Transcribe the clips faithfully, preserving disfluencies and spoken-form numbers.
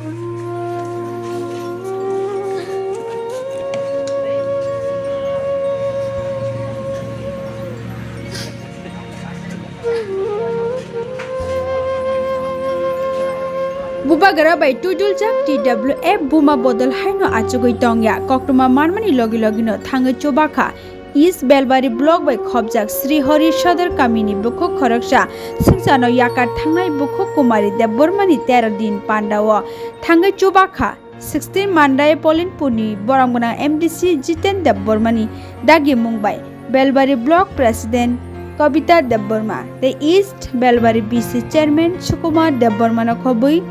Bubagra bai tujuljak T W F buma bodol haino achugwi tongya. Koktwma manmani logi logino thangwi chubakha. East Belbari Block bai khopjak Sri Hori Sodor kamini bukhuk khoroksa swngcharno yakar thangnai bukhuk Kumari Debbarmani tero din pandao thangwi chubakha. Sixteen Mandai Polinpurni borok gwnang M D C Jiten Debbarmani dagi mung bai Belbari Block President Kobita Debbarma tei East Belbari B C Chairman Sukumar Debbarmano khobwi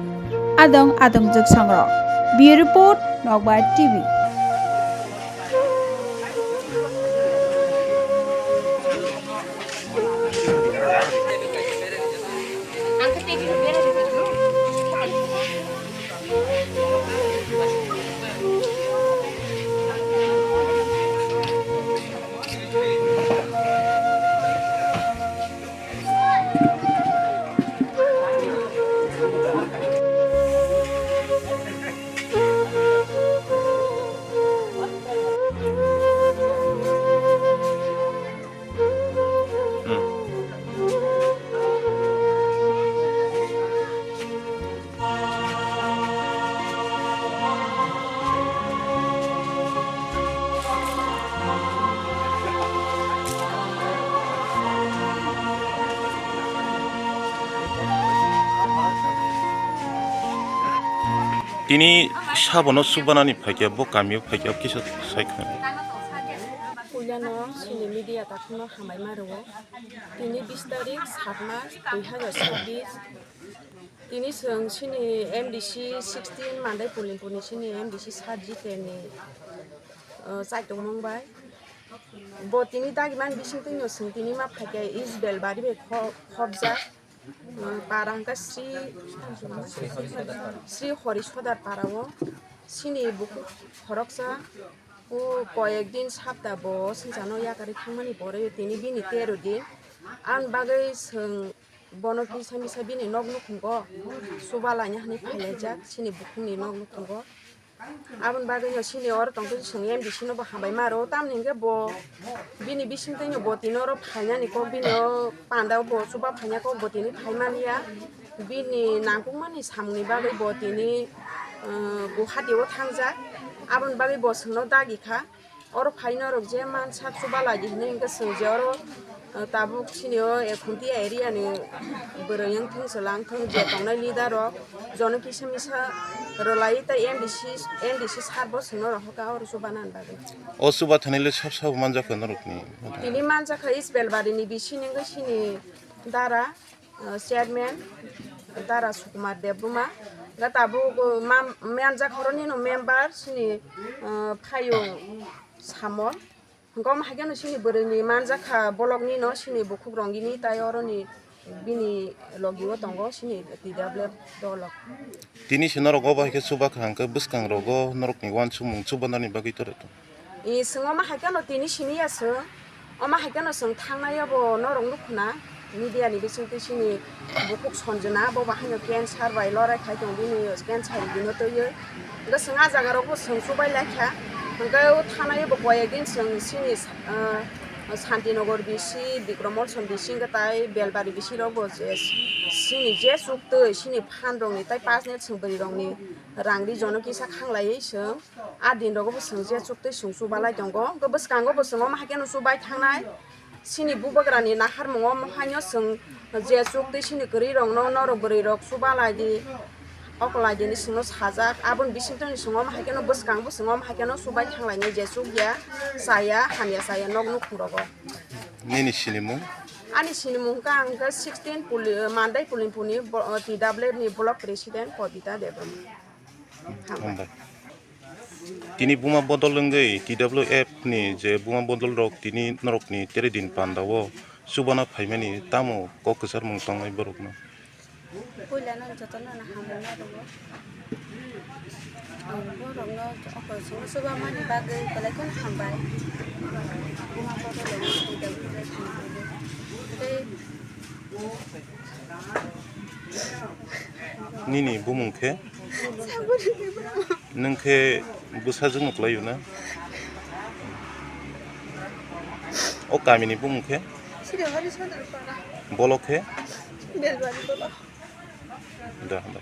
adong adongjwk songrok. Bureau Report, Nokbar T V. Tini sabono chubanani phaikya, bo kamio phaikya, kisa sai khna. Puilano chini media takhukno hambai ma rwo. Tini bis tarik, sat mas, dui hazar chobbish. Tini chwng chini M D C sixteen Mandai Polinpurni chini M D C sat Jiten ni, uh, chaitokmung bai. Bo tini dagi man bising twino chwng tini ma phaikha East Belbari bai kho-, khopjak. Para hwnkha Sri, Sri Hori Sodar para o. Chini bukhuk khoroksa o koyek din sapta bo swngcharno yakarwi thangmani pore tini bini tero din. Aboni bagwi chwng bono kisa misa bini nok nukhungo chuba laina hwnwi phailaijak chini bukhukni nok nukhungo. Aboni bagwino chini oro tongthochi chwng M D C no bo hambai ma rwo, tamni hwnkhe bo bini bisingtwino bo tini oro phainani kok, bini o panda o bo chuba phaina kok bo tini phai man ya, bini nangkukmani samungni bagwi bo tini, uh, Guwahati o thangjak, aboni bagwi bo chwngno dagi kha. Oro phai norok je mansak chuba laidi hinwi hwnkhe chwng je oro, uh, tabuk chini o Ekhuntia area ni bwrwi wng thung chwla wng thung je tongnai leader rok jono kisa misa rwlai tei M D C, M D C sir bo chwngno rohor kha oro chuba nani bagwi. O chuba thani le sab sabo manjakha norokni? Tini manjakha East Belbari ni bising wngwi chini dara, uh, chairman Dara Sukumar Debbarma, ga tabuk, uh, mam-, manjak horoni no member chini, uh, Phayung Samol. Hwnkhe omo hai kheno chini bwrwini manjakha bolokni no chini bukhuk rongini tai oroni bini logi o tongo chini T W F dolok. Tini se norok obo hai khe chuba kha hwnkhe bwskang rogo norokni uansukmung chubanani bagwi tore tong. I chwng omo hai kheno tini siniya chwng, omo hai kheno chwng thangnai obo norok nukhuna media ni bisingtwi chini bukhuk Sanjana bo bahaino cancer bai lorai khai tong bini cancer bino twiwi. Hwnkhe chwng ah jaga rokbo chwng chubai laikha, hwnkhe o thanai obo koyek din chwng chini, ah, Santinagar B C, Bikram Molsom B C hwnkhe tai Belbari B C rokbo je chini je chuktwi chini phan rokni tai personal chwng bwrwi rokni rang ri jono kisa khanglaiwi chwng. A din rogo bo chwng je chuktwi chwng chubalai tongo. Hwnkhe bwskango bo chwng omo hai kheno chubai thangnai. Chini bubagrani naharmung omo haino chwng je chuktwi chini kwrwi rokno norok bwrwi rok chubalai di. Okolai dini chwngno sajak. Aboni bisingtwi chwng omo hai kheno bwskang bo chwng omo hai kheno chubai thanglainai je chukya, chaya, hamya chaya nok nukhung rogo. Nini sinimung? Ani sinimung hwnkha ang khe sixteen Puli-, Mandai Pulimpuni bo-, T W F ni block president Kobita Debbarma. Hambai. Tini buma bodol wngwi T W F ni je buma bodol rok tini norokni tere din panda o chubana phaimani tamo kok kwcharmung tongnai borokno? Puila no jotono no hamung na rwo. Ang borokno oko chwngno chubamani bagwi belai kheno hambai. Buma bodol wngwi T W F ni bagwi. Tei Nini bumung khe? Nwng khe bwsajwkno kwlaiyo na? O kamini bumung khe? Sirihari Sodorpara. Bolok khe? Belbari bolok. Da, da.